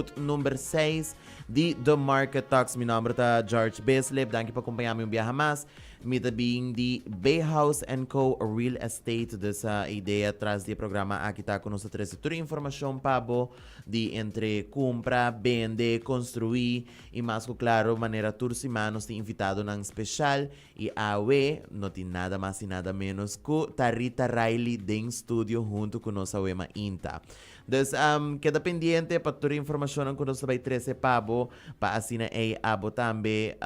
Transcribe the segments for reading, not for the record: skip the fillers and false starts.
Number 6 di The Market Talks. Mi nomber ta George Bislip. Danki pa acompaña mi un biaha mas. Mi ta bin di Bay House Co. Real Estate. Dus e idea tras di e programa aki ta cu nos ta trece tur informacion pa bo di entre cumpra, bende, construi y mas cu claro manera tur siman nos tin invitadonan special y awe no tin nada mas y nada menos cu Tarita Riley den studio hunto cu nos awe mainta. Dus keda pendiente pa tur e informashonnan ku nos ta bai trese pa bo, pa asina ei abo tambe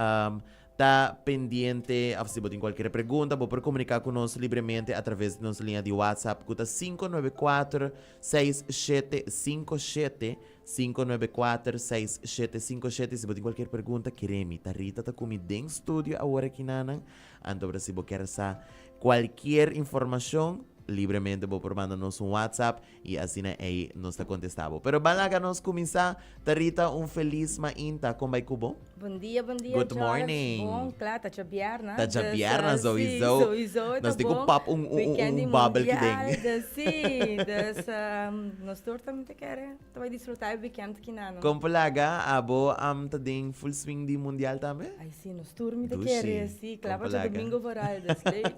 ta pendiente òf si bo tin kualkier pregunta bo por komuniká ku nos libremente atraves di nos liña di WhatsApp ku ta 594 6757, 594 6757. Si bo tin kualkier pregunta kere mi ta Rita ta ku mi den studio awor aki nanan, anto si bo kier sa kualkier informashon libremente bo por manda nos un WhatsApp. Y asina ey nos ta contesta bo. Pero ban laga nos cuminsa. Tarita, un feliz mainta. Con bay cu bo? Bon dia, bon dia, Good George. morning. Bon, kla, ta djabièrnè. Ta Dus, djabièrnè, eh, sí, sowieso. sowieso e ta Nos tin cu bon. pop un, un, un, Weekend un bubble ki mundial, den. dus sí. Dus, ehm, nos tur ta ta kere ta bai disfruta e weekend kinan. Con por laga, abo am ta den full swing di mundial tambe? Ai, sí, nos tur mi ta Dushi. kere, sí. Kla Con pa por laga. djadomingo vooral, dus leuk.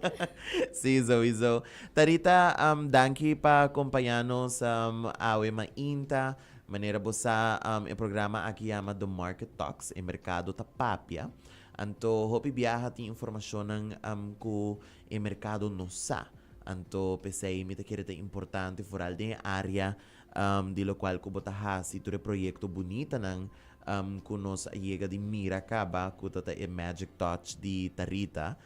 Sí, sowieso. Tarita, danki pa acompaña nos awe mainta. Manera bo sa, e programa aki yama The Market Talks, e mercado ta papia. Anto hopi biaha tin informacionnan cu e mercado no sa. Anto p'esey mi ta kere ta importante vooral den e area di locual cu bo ta haci tur e proyecto bunitanan cu nos a yega di mira caba cu ta ta e magic touch di Tarita.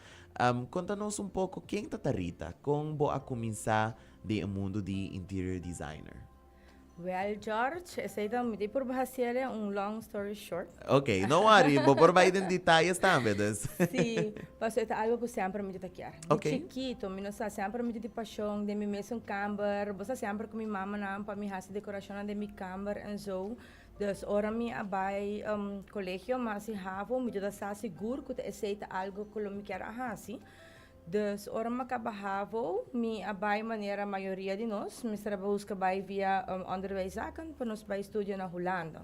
Conta nos un poco ken ta Tarita? Con bo a cuminsa den e mundo di interior designer? Well George, esey ta mi ta por haciele un long story short. Ok, no worry, bo por bay den detalles tambe dus. Si, pasobra e ta algo cu semper mi ta kier. Di chikito, mi no sa, semper mi tin pasion den mi mesun camber, bo sa semper cu mi mamanan pa mi haci decoracionnan den mi camber en zo. Dus ora mi a bai colegio mi a hasi havo, mi ta sa sigur cu ta esey ta algo cu lo mi kier a hasi. Dus ora mi a caba havo, mi a bai manera mayoria di nos, mester a busca bai via onderwijszaken pa nos bai studia na Hulanda.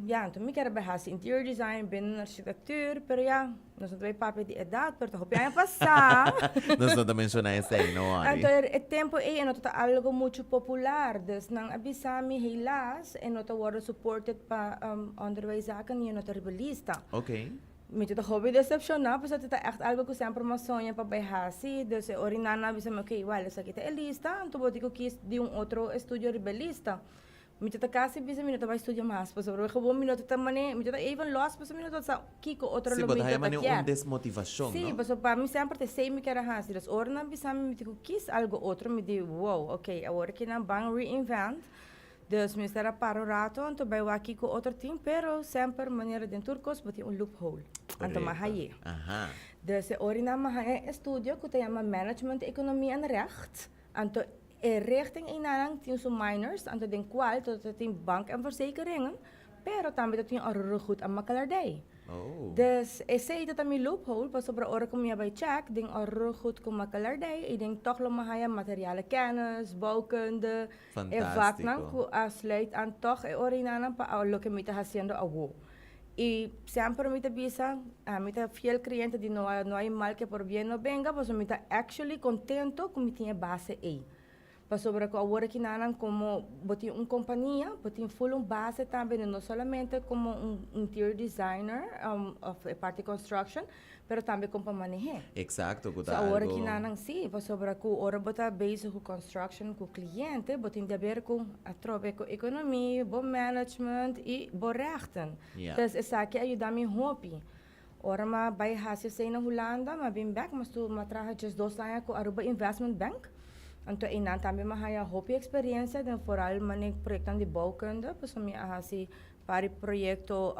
Ya, anto mi kier a bai hasi interior design binnen architectuur, pero ya, nos no ta bai papia di edad, pero ta hopi aña pasá. Nos no ta menshoná esei, no worry. Anto e tempu ei e no ta algo muchu popular, dus nan a bisa mi helaas e no ta wòrdu supported pa onderwijszaken ni e no ta riba lista. Ok. Mi ta hopi decepcioná pasobra ta ègt algo ku semper mi a soña pa bai hasi, dus e ora nan a bisa mi ok, wèl esaki ta e lista, anto bo tin ku kis di un otro estudio riba e lista. Mi ta ta casi bisa mi no ta bay studia mas pasobra gewoon mi no ta ta mane mi ta ta even los pasobra mi no ta sa kico otro Sí, lo bo mi ta ta haya ta mane un kier. desmotivacion, Sí, no? pasobra pa mi semper ta esey mi kier a haci. Dus ora nan bisa mi mi tin cu kies algo otro mi di wow, ok, awor ki nan ban reinvent. Dus mi mester a para un rato anto bay wak kico otro tin, pero semper manera den tur cos bo tin un loophole. Anto mi a Correcto. haye. Aha. Dus e ora nan mi a haya e estudio cu ta yama Management Economie en Recht. Anto E richting einanan tin su minors, anto den cual ta tin bank en verzekeringen, pero tambe ta tin onroerend en makelaardij. Oh. Dus esey ta ta mi loophole, pasobra ora cu mi a bay check den onroerend cu makelaardij, y den toch lo mi haya materiale kennis, bouwkunde, e vaknan Fantastico. cu a sluit aan toch e ora einanan pa loke mi ta haciendo awo. Y semper mi ta bisa, ami ta fiel creyente di no no hay mal que por bien no venga, pasobra mi ta actually contento cu mi tin e base ey. Pasobra cu awor aki nanan como bo tin un compania, bo tin full un base tambe, no solamente como un interior designer of e parti construction, pero tambe con pa maneh'é. Exacto, cu So ta awor aki algo. nanan si, pasobra cu ora bo ta bezig cu construction cu cliente, bo tin di haber cu atrobe cu economie, bo management y bo rechten. Ja. Dus esaki a yuda mi hopi. Ora mi a bay haci esey na Hulanda, mi a bin bek, mi a stu, mi a traha 12 aña cu Aruba Investment Bank. Anto eynan tambe mi a haya hopi experiencia den vooral mane proyectonan di bouwkunde, pasobra mi a haci par di proyecto,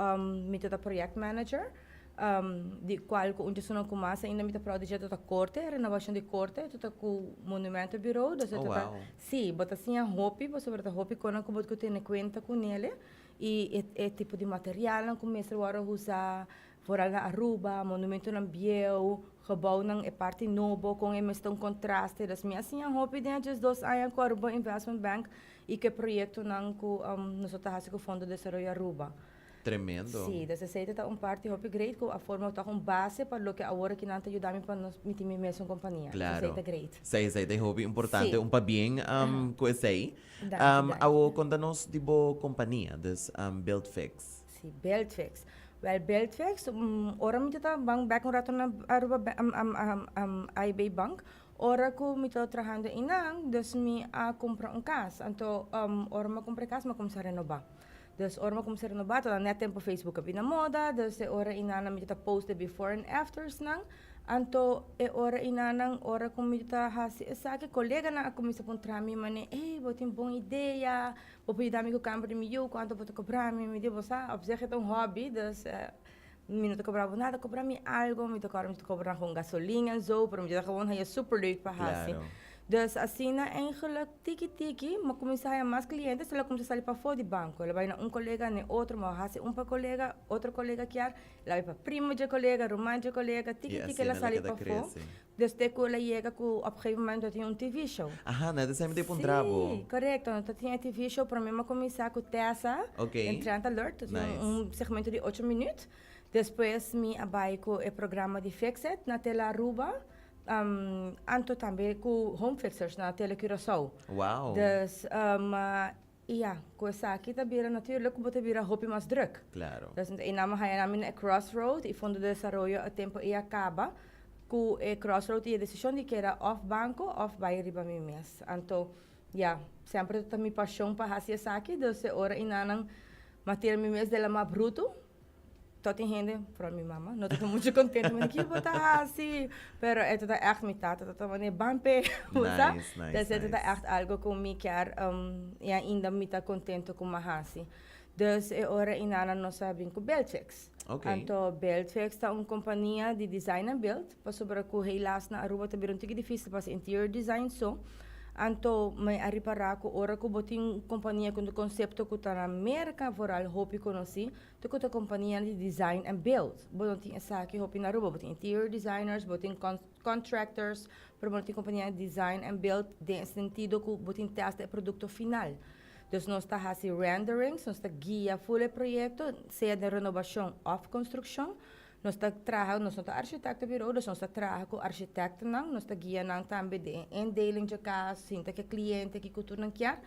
mi ta ta project manager. Di cual cu un djesunan cu mas ainda mi ta proud di dje ta corte, renovacion di corte, ta cu Monumento Bureau, dus Oh, ta wow. si, bo ta siña hopi pasobra ta hopi conan cu bo tin cu tene cuenta cu nele y e tipo di materialnan cu mester worde usa. Vooral na Aruba, monumentonan bieu, gebouwnan, e parti nobo, con e mester un contraste. Dus mi a siña hopi den e 12 aña cu Aruba Investment Bank y cu e proyectonan cu nos ta haci cu Fondo Desaroyo Aruba. Tremendo. Si, dus esey ta un parti hopi great cu a forma toch un base pa loke awor aki nan ta yuda mi pa nos mi tin mi mesun compania. Esey ta great. Si, esey ta hopi importante. Un pabien cu esey. Danki, danki. Awo conta nos di bo compania, dus Buildfix. Si, Buildfix. Wel, Buildfix, ora mi ta ban bek un rato na Aruba AIB Bank, ora cu mi ta trahando einan, dus mi a cumpra un cas. Anto, ora mi a cumpra e cas, mi a cuminsa renoba. Dus ora mi a cuminsa renoba, tabata net tempo Facebook a bini na moda, dus e ora einan mi ta post e before and afters nan. Anto e ora einanan, ora cu mi ta haci esaki, coleganan a cuminsa puntra mi mane, ey, bo tin bon idea, bo por yuda mi cu camber di mi yu, cuanto bo ta cobra mi? Mi di, bo sa, op zich e ta un hobby, dus mi no ta cobra bo nada, cobra mi algo, mi ta cobra, mi ta cobra nan con gasolin en zo, pero mi ta gewoon haya super leuk pa haci. Dus asina eigenlijk tiki tiki mi a cuminsa haya mas clientes, el a cuminsa sali pafo di banco, el a bay na un colega, na e otro, mi a haci un pa colega, otro colega kier. El a bai pa primo dje kolega, ruman dje kolega, tiki tiki el a sali pafó. Dus te ku el a yega ku op gegeven moment lo tin un TV show. Aha, net esei mi ta puntra bo. Sí, korekto. No ta tin e TV show, promé mi a kuminsá ku Tessa den Trend Alert, ta tin un segmento di ocho minüt. Despues mi a bai ku e programa di Fix It na Tele Aruba, anto tambe ku Home Fixers na Tele Curaçao. Wow. Dus I ya, ku esaki ta bira naturlik ku bo ta bira hopi mas druk. Claro. Dus e nan a haña nan na e crossroad i Fondo de Desaroyo e tempu ei a kaba ku e crossroad i e desishon di keda òf banko òf bai riba mi mes. Anto, ya, semper ta mi pashon pa hasi esaki, dus e ora enanan m'a tira mi mes den lamá brutu. Tot tin hende, vooral mi mama, no ta mucho contento. Mi di, ki bo ta hasi? Pero e ta echt mi tata ta tuma ne ban p'e, bo sa? Nice, nice, Dus e ta nice. echt algo ku mi kier i ainda mi ta contento ku m'a hasi. Dus e ora i nana nos a bin ku Buildfix. Ok. Anto Buildfix ta un compania di design en build, pasobra ku helaas na Aruba ta bira un tiki dificil pa hasi interior design so. Anto mi a ripará ku ora ku bo tin un kompania ku un konsepto ku ta na Merka vooral hopi konosí, ta ku ta kompanianan di design en build. Bo no tin esaki hopi na Aruba. Bo tin interior designers, bo tin contractors, pero bo no tin kompanianan di design en build den e sentido ku bo tin tèst e produkto final. Dus nos ta hasi renderings, nos ta guia ful e proyekto, sea den renobashon òf konstrukshon. Nos ta traha, nos no ta architecto bureau, dus nos ta traha cu architectonan, nos ta guia nan tambe den e indeling dje cas, sinta cu e cliente kico tur nan kier.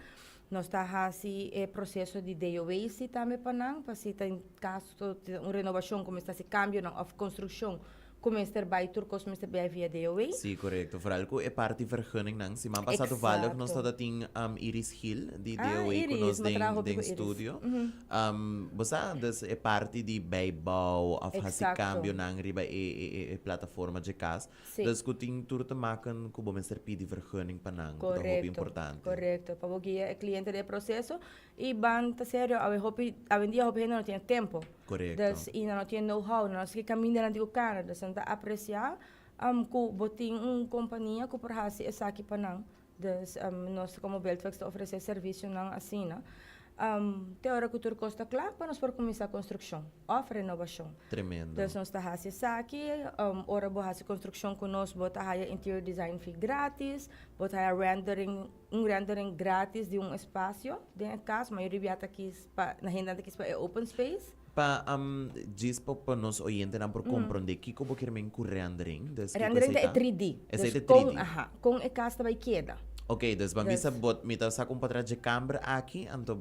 Nos ta haci e proceso di DOA si tambe pa nan, pa si ta en caso di un renovacion cu mester haci cambionan of construccion cu mester bay tur cos mester bay via DOA. Sí, corecto. Vooral cu e parti vergunningnan. Siman pasa toevallig nos Exacto. tabata tin Iris Gil di Ah, DOA cu Iris, nos mi a traha den hopi den cu Iris. studio. Bo sa, dus e parti di bijbouw of hasi Exacto. cambionan riba e e e e plataforma dje cas. Sí. Dus cu tin tur te maken cu bo mester pidi vergunning pa nan, cu ta hopi Correcto, importante. correcto. Pa bo guia e cliente den e proceso y ban ta serio, awe hopi, awendia hopi hende no tin e tempo. Correcto. Dus y nan no tin e know-how, nan no sa ki caminda nan tin cu cana. Dus nan ta aprecia cu bo tin un compania cu por haci esaki pa nan. Dus nos como Buildflex ta ofrece servicionan asina. Te ora cu tur cos ta cla pa nos por cuminsa construccion of renovacion. Tremendo. Dus nos ta haci esaki, ora bo haci construccion cu nos bo ta haya interior design fee gratis, bo ta haya rendering, un rendering gratis di un espacio den e cas, mayoria bia ta kies pa, na hendenan ta kies pa e open space. Pa djis pa pa nos oyentenan por komprondé kiko bo kier men ku rendering, dus kiko Rendering esei ta e ta? 3D. Esei Dus ta e kon, 3D. aha, kon e kas ta bai keda. Oké, dus ban Dus bisa bo mi ta saka un patrá dje kamber aki, anto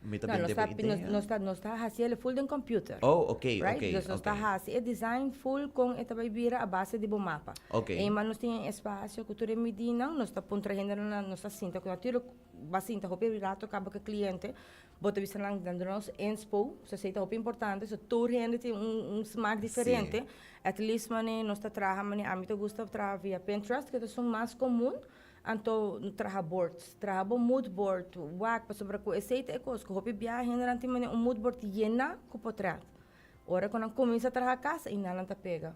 mi ta No, nos bende ta bo nos idea. nos ta nos ta hasi el full den computer. Oh, oké, Right? oké, Dus nos ta oké. hasi e design full kon e ta bai bira a base di bo mapa. Oké. Eenmaal nos tin e espasio ku tur e midinan, nos ta puntra hendenan na nos ta sinta ku natuurlijk bo sinta hopi rato kaba ku e kliente, Bo ta bisa nan dentro nos inspo, so esei ta hopi importante, so tur hende tin un un smaak diferente. At least mane nos ta traha mane ami ta gusta traha via Pinterest ke ta esun mas komun, anto traha boards, traha bo mood board, wak pasobra ku esei ta e kos ku hopi biaha hendenan tin mane un mood board yena ku potret. Ora ku nan kuminsa traha kas ei nan nan ta pega.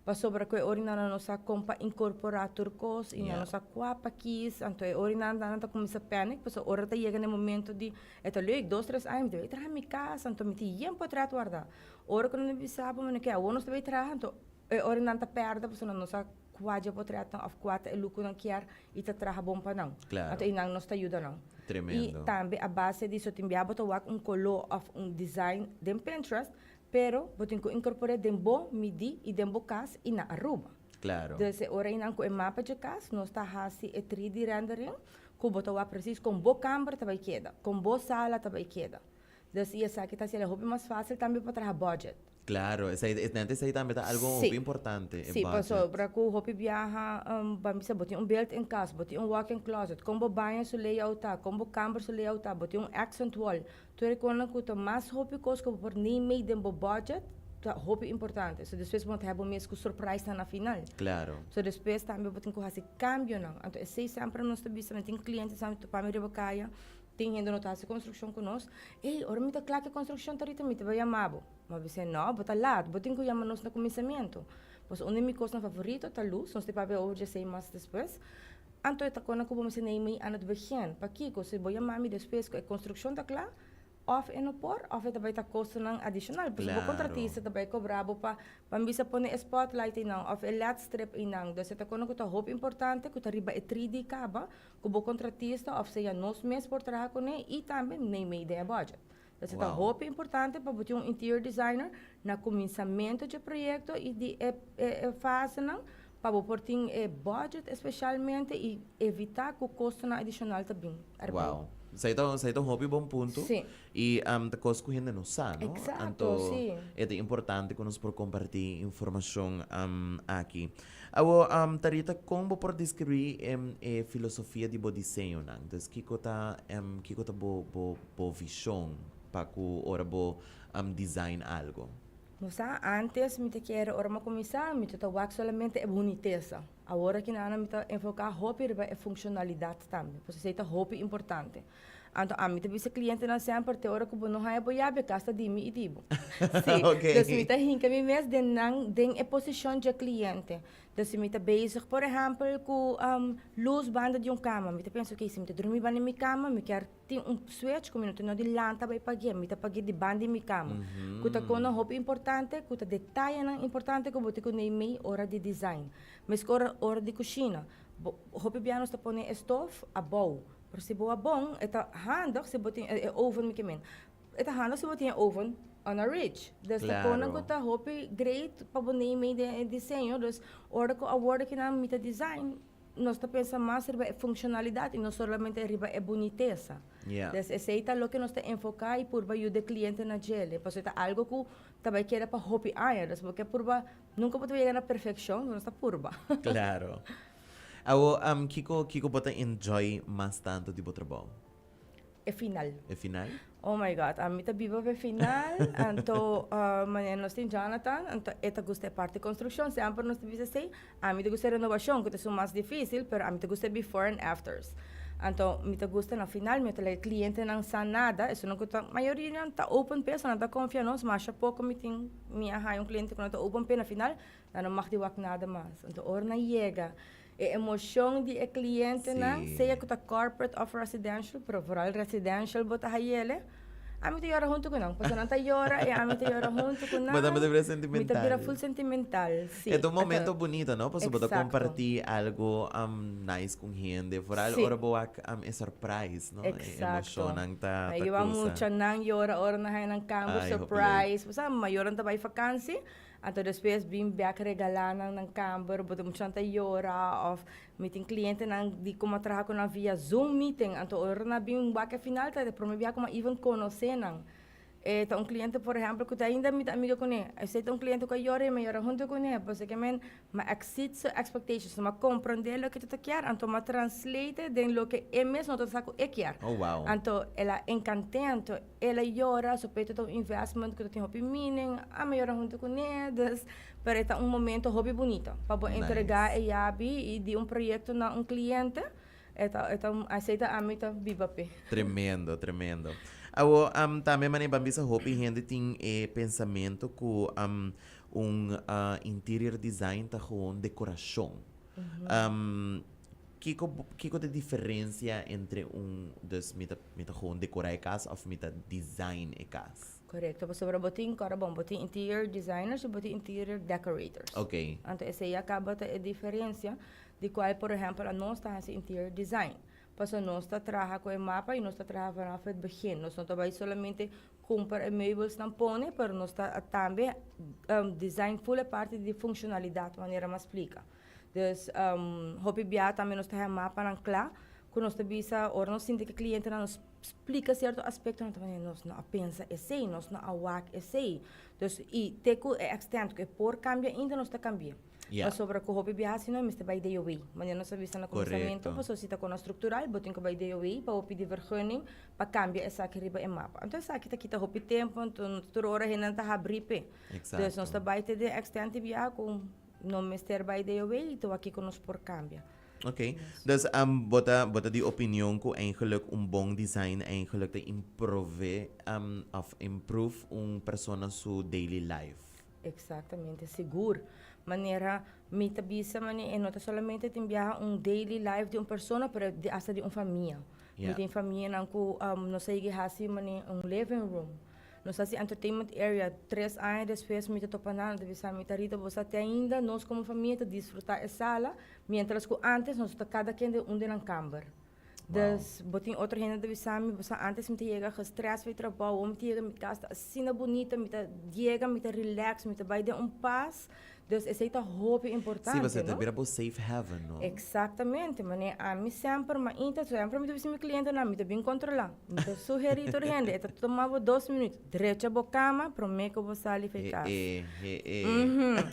Pasobra ku e ora nan no sa kon pa inkorporá tur kos i nan no sa kua pa kis, anto e ora nan nan ta kuminsá panic pasobra ora ta yega na e momento di e ta leuk dos tres aña mi ta bai traha mi kas anto mi tin yen potret wardá. Ora ku nan a bisa bo manera ke awor nos ta bai traha anto e ora nan ta pèrdè pasobra nan no sa kua dje potretnan òf kua ta e look ku nan kier i ta traha bon pa nan. Anto einan nos ta yuda nan. I tambe a base di so tin bia bo ta wak un koló òf un design den Pinterest Pero bo tin ku inkorpor'é den bo midí i den bo kas i na Aruba. Claro. Dus e ora einan ku e mapa dje kas, nos ta hasi e 3D rendering ku bo ta wak presis kon bo kamber ta bai keda, kon bo sala ta bai keda. Dus i esaki ta hasiel e hopi mas fásil tambe pa traha budget. Claro, esei, net esei tambe ta algo hopi importante, e Sí, budget. pasobra ku hopi biaha, ban bisa bo tin un built-in kas, bo tin un walk-in closet, kon bo baño su layout ta, kon bo kamber su layout ta, bo tin un accent wall, Tur e konan ku ta mas hopi kos ku bo por neem mee den bo budget ta hopi importante. So despues bo no ta haya bo mes ku surprisenan na final. Claro. So despues tambe bo tin ku hasi kambionan. Anto esei semper nos ta bisa, mi tin kliente sa mi topa mi riba kaya, tin hende no ta hasi konstrukshon ku nos, ey ora mi ta kla ku e konstrukshon ta rita mi ta bai yama bo. Mi a bisa no, bo ta laat, bo tin ku yama nos na kuminsamentu. Pasobra un di mi kosnan favorito ta lus, nos ta papia over dje esei mas despues. Anto e ta kona ku bo mester neem aan het begin. Pakiko? Si bo yama mi despues ku e konstrukshon ta kla, òf e no por, òf e ta bai ta kostonan adishonal. Pasobra bo kontratista ta bai kobra bo pa pa bisa pone e spotlight einan òf e led strip einan. Dus e ta kona ku ta hopi importante ku ta riba e 3D kaba ku bo kontratista òf sea nos mes por traha kuné i tambe neem mee den e budget. Dus e ta hopi importante pa bo tin un interior designer na kuminsamentu dje proyekto i di e e fasenan pa bo por tin e budget especialmente i evitá ku kostonan adishonal ta bin erbij. Wow. Esei ta esei ta un hopi bon punto. Sí. I ta kos ku hende no sa, no? Eksakto, Anto sí. e ta importante ku nos por kompartí informashon aki. Awor, Tarita, kon bo por deskribí e filosofia di bo diseñonan? Dus kiko ta kiko ta bo bo bo vishon pa ku ora bo design algo? Bo sa, antes mi ta kere ora mi a kuminsá mi ta ta wak solamente e bunitesa. Awor aki nan mi ta enfoká hopi riba e funshonalidat tambe, pasobra esei ta hopi importante. Anto ami ta bisa klientenan semper te ora ku bo no haña bo yabi e kas ta di mi i di bo. Sí. Oké. Dus mi ta hinka mi mes den nan, den e posishon dje kliente. Dus si mi ta bezig por ehèmpel ku lus banda di un kama, mi ta pensa oké si mi ta drumi banda di mi kama mi kier tin un switch ku mi no tin nodi lanta bai pag'é, mi ta pag'é di banda di mi kama. Ku ta kona hopi importante, ku ta detayenan importante ku bo tin ku neim'é ora di design. Meskor ora di kushina, bo hopi bia nos ta pone e stof abou. Pero si bo a bon, e ta handig si bo tin e oven mi ke men. E ta handig si bo tin e oven on a ridge. Dus ta konan ku ta hopi great pa bo neem mee den e diseño. Dus ora ku awor ki nan mi ta design, nos ta pensa mas riba e functionalidad y no solamente riba e bunitesa. Dus esey ta loke nos ta enfoca y purba yuda e cliente na djele. Pasobra e ta algo ku ta bay keda pa hopi aña. Dus bo ke purba, nunca bo ta yega na perfeccion, nos ta purba. Claro. Awo, kiko, kiko bo ta enjoy mas tantu di bo trabou? E final. E final? Oh my God, ami ta biba pa e final, anto manera nos tin Jonathan, anto e ta gusta e parti construccion, semper nos ta bisa esey, ami ta gusta e renovacion cu ta esun mas dificil, pero ami ta gusta e before and afters. Anto mi ta gusta na final mi no ta laga e clientenan sa nada, esunnan cu ta, mayoria nan ta open p'e, esunnan ta confia nos, masha poco mi tin, mi a haya un cliente cu no ta open p'e na final, Nan no mag di wak nada mas. Anto ora nan yega, e emocion di e clientenan, sea cu ta corporate of residential, pero vooral residential bo ta hayele, ami ta yora hunto cu nan. Pasobra nan ta yora y ami ta yora hunto cu nan. Bo ta bira sentimental. Mi ta bira full sentimental, si. E ta un momento bunito, no? Pasobra bo ta comparti algo nice cu hende. Vooral ora bo wak e surprise, no? E emocionnan ta Exacto. cusa. Nan yora muchanan yora ora nan haya nan cambio surprise. Bo sa, mayornan ta bay vakantie. Anto despues bin bek regalá nan nan kamber, bo ta muchanan ta yora òf mi tin klientenan di ku mi a traha ku nan via zoom meeting, anto ora nan bin wak e final ta e promé biaha ku mi a even konosé nan. E ta un kliente por ehèmpel ku te ainda mi ta amiga kuné, esei ta un kliente ku a yora i mi a yora huntu kuné, pasobra ke men mi a exceed su expectations, mi a komprondé loke e ta kier, anto mi a translate den loke e mes no ta sa ku e kier. Oh wow. Anto el a enkant'é, anto El a yora, su pecho ta un investment cu ta tin hopi meaning, ami a yora hunto cu ne, dus, pero e ta un momento hopi bunito pa bo entrega e yabi y di un proyecto na un cliente, e ta, e ta un, esey ta ami ta biba p'e. Tremendo, tremendo. Awo, um, tambe manera ban bisa hopi hende tin e pensamento ku um, un uh, interior design ta gewoon dekorashon. Um, kiko, kiko ta diferensia entre un, dus mi ta, mi ta gewoon dekorá e kas of mi ta design e kas? Korekto, pasobra bo tin, kòrda bon, bo tin interior designers i bo tin interior decorators. Anto esei a kaba ta e diferensia di kual por ehèmpel anos ta hasi interior design. Pasobra nos ta traha ku e mapa i nos ta traha vanaf het begin. Nos no ta bai solamente kumpra e meubelsnan pone, pero nos ta tambe design ful e parti di funshonalidat manera mi a splika. Dus hopi bia tambe nos ta haña mapanan kla ku nos ta bisa ora nos sinti ku e klientenan nos splika sierto aspektonan ta manera nos no a pensa esei, nos no a wak esei. Dus i te ku e extent ku e por kambia ainda nos ta kambi'é. Pasobra ku hopi biaha si no e mester bai DOW. Manera nos a bisa na kuminsamentu pasobra si ta kona struktural bo tin ku bai DOW pa bo pidi vergunning pa kambia esaki riba e mapa. Anto esaki ta kita hopi tempu anto no ta tur ora hendenan ta habri p'e. Dus nos ta bai te den extent di biaha ku no mester bai DOW i ta wak kiko nos por kambia. Ok. Dus um, bo ta, bo ta di opinion ku eigenlijk un bon design eigenlijk ta improve um, of improve un persona su daily life. Exactamente, sigur. Manera mi ta bisa mane e no ta solamente tin biaha un daily life di un persona, pero di hasta di un famia. Mi tin famianan ku um, nos a yega hasi mane un living room. Nos hasi entertainment area. 3 aña despues mi ta topa nan, ta bisa mi ta Rita, bo sa te ainda nos komo famia ta disfruta e sala, mientras ku antes nos ta kada ken den un di nan kamber. Dus bo tin otro hende ta bisa mi, bo sa antes mi ta yega gestress for di trabou, awor mi ta yega mi kas ta asina bunita, mi ta yega mi ta relax, mi ta bai den un pas. Dus esei ta hopi Sí, importante, pasobra ta no? bira bo safe haven, no? Exactamente, manera ami semper mainta, semper mi ta bisa mi clientenan, mi ta bin controla, mi ta sugeri tur hende, e ta tuma bo 2 minuut, drecha bo cama prome cu bo sali for He cas. e, he e.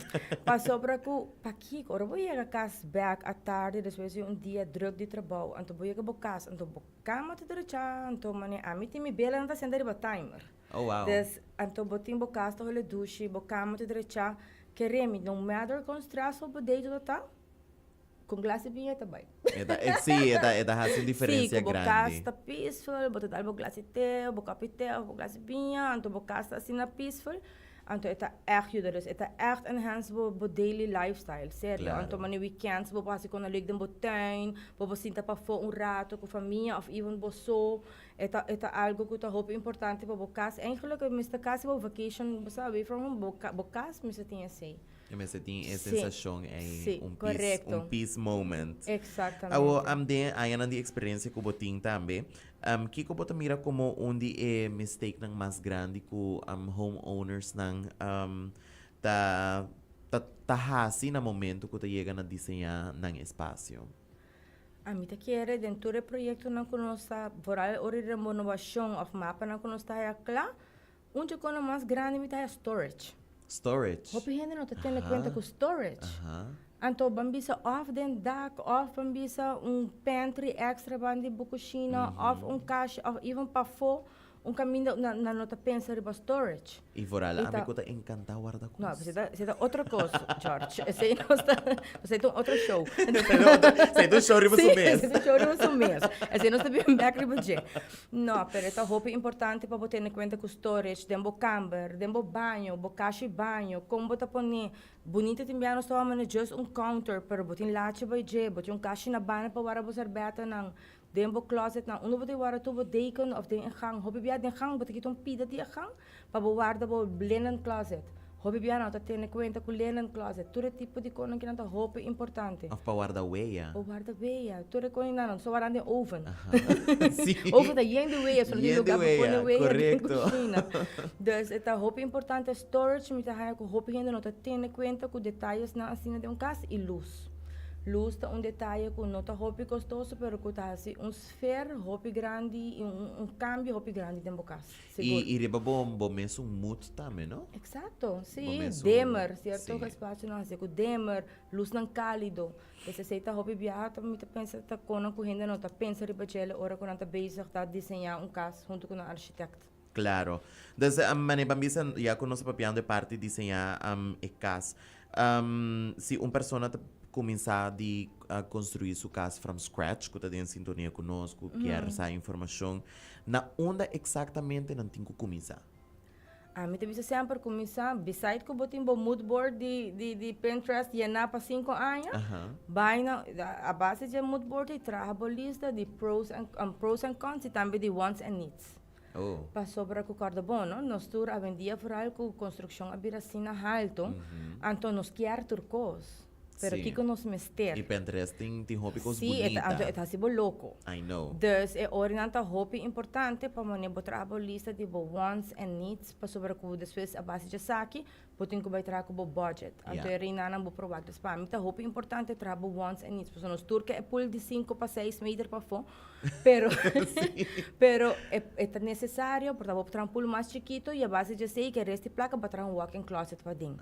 Pasobra cu pakiko, ora bo yega cas bek atardi despues di un dia druk di trabou, anto bo yega bo cas, anto bo cama ta drecha, anto manera ami tin mi belanan ta senta riba timer. Dus anto bo tin bo cas ta hole dushi, bo cama ta drecha, kere mi, no matter con stressful bo day ta ta, con glas di biña ta bai. E ta, e, sí, e ta, e ta hasi un Sí, diferencia cu bo cas grandi. ta peaceful, bo ta dal bo glas di te, bo kopi te of bo glas di biña, anto bo cas ta asina peaceful, anto e ta echt yuda. Dus e ta echt enhance bo, bo daily lifestyle, serio. Anto mane weekends bo por hasi con leuk den bo tuin, bo por sinta pafó un rato cu famia of even bo so. E ta, e ta algo cu ta hopi importante pa bo cas. Eigenlijk e mester casi bo vacation, bo sa, away from home, bo, bo cas mester tin esey. E mester tin e sensashon ei, un peace, un peace moment. Exactamente. Awo, am den añanan di experiencia cu bo tin tambe, am kico bo ta mira como un di e mistakenan mas grandi cu am homeownersnan am ta ta ta haci na momento cu ta yega na diseña nan espacio? Ami ta kere den tur e proyectonan cu nos ta, vooral ora di renovacion of mapanan cu nos ta haya cla, un dje cono mas grandi mi ta haya storage. Storage. Hopi hende no ta tene cuenta cu storage. Anto ban bisa of den dak of ban bisa un pantry extra ban di bo cushina of un kashi of even pafó un caminda nan nan no ta pensa riba storage. I vooral ami cu ta encanta warda cos. No, esey ta esey ta otro cos, George. Esey nos ta esey ta un otro show. Esey ta un show riba su mes. Sí, esey ta un show riba su mes. Esey nos ta bin bek riba dje. No, pero e ta hopi importante pa bo tene cuenta cu storage den bo camber, den bo baño, bo kashi baño, con bo ta pone. Bunita tin bia nos ta wak manera just un counter, pero bo tin lachi bay dje, bo tin un kashi na banda pa wara bo serbetanan. Den bo closet nan unda bo ta warda tur bo deken of den e gang. Hopi bia den gang bo ta kita un pida di e gang pa bo warda bo linen closet. Hopi bia nan ta tene cuenta cu linen closet. Tur e tipo di conan kinan ta hopi importante. Of pa warda weya. Pa warda weya. Tur e conan nan so warda den oven. Oven ta yen di weya so no tin lugar pa pone weya den cushina. Dus e ta hopi importante storage mi ta haya cu hopi hende no ta tene cuenta cu detayesnan asina den un cas y luz. Luz ta un detaye cu no ta hopi costoso pero cu ta haci un sfeer hopi grandi y un cambio hopi grandi den bo cas, sigur. Y riba bo bo mesun mood tambe, no? Exacto, si, dimmer, cierto espacionan haci cu dimmer, luznan calido. Pues esey ta hopi biaha ta mi ta pensa ta conan cu hende no ta pensa riba djele ora cu nan ta bezig ta diseña un cas hunto cu nan architect. Claro. Dus mane ban bisa ya cu nos ta papiando e parti diseña e cas. Si un persona ta. kuminsá di konstruí su kas from scratch, ku ta den sintonia ku nos, ku kier sa informashon, na unda eksaktamente nan tin ku kuminsá? Ami ta bisa semper kuminsá, beside ku bo tin bo mood board di di di Pinterest yená pa sinku aña, bai na a base dje mood board ei traha bo lista di pros and pros and cons i tambe di wants and needs. Pasobra ku kòrda bon no, nos tur awendia foral ku konstrukshon a bira asina haltu, anto nos kier tur kos. Pero kiko nos mester? I Pinterest tin tin hopi kos bunita. Sí, anto e ta hasi bo loko. I know. Dus e orinan ta hopi importante pa mane bo traha bo lista di bo wants and needs pasobra ku despues a base dje esaki bo tin ku bai traha ku bo budget. Anto e reinannan bo por wak. Dus pa mi ta hopi importante traha bo wants and needs pasobra nos tur ke e pool di sinku pa seis meter pafó pero pero e ta nesesario por ta bo traha un pool mas chikito i a base dje esei ke rest di plaka bo a traha un walk in closet paden.